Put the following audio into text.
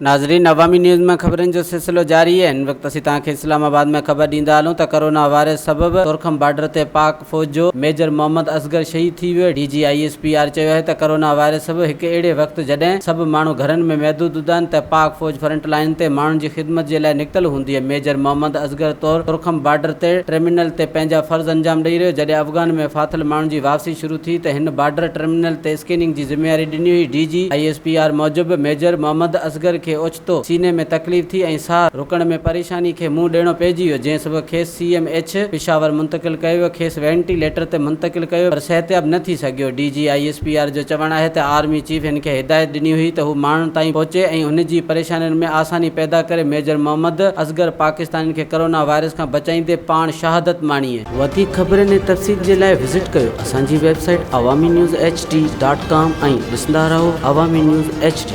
ناظرين عوامي نيوز ۾ خبرن جو سلسلو جاري آهي هن وقت اسين توهان کي اسلام آباد ۾ خبر ڏيندا هلون ته ڪرونا وائرس سبب تورخم بارڊر تي پاڪ فوج جو ميجر محمد اصغر شهيد ٿي ويو D G I S P R چيو آهي ته ڪرونا وائرس سبب هڪ اهڙي وقت جڏهن سڀ ماڻهو گهرن ۾ محدود هوندا آهن ته پاڪ فوج فرنٽ لائين تي ماڻهن جي خدمت جي لاء نڪتل هوندي آهي ميجر محمد اصغر طور تورخم بارڊر تي ٽرمينل تي پنهنجا فرض انجام ڏئي رهيو جڏهن افغان ۾ ڦاٿل ماڻهن جي واپسي شروع ٿي ته هن بارڊر ٽرمينل تي اسڪيننگ جي ذميواري ڏني هئي. D G I S P R موجب ميجر محمد اصغر کي اوچتو سيني ۾ تڪليف ٿي ۽ ساهه رڪڻ ۾ پريشاني کي منهن ڏيڻو پئجي ويو جنهن سبب کيس سي ايم ايڇ پشاور منتقل ڪيو ويو کيس وينٽي ليٽر تي منتقل ڪيو ويو پر صحتياب نه ٿي سگهيو. D G I S P R جو چوڻ آهي ته آرمي چيف هن کي هدايت ڏني هئي ته هو ماڻهن تائين پهچي ۽ هن جي پريشانين ۾ آساني پيدا ڪري ميجر محمد اصغر پاڪستانين کي ڪرونا وائرس کان بچائيندي پاڻ شهادت ماڻي. وڌيڪ خبرن ۽ تفصيل جي لاء وزٽ ڪيو اسان جي website Awami news H D dot com ۽ ڏسندا رهو عوامي نيوز ايڇ ڊي.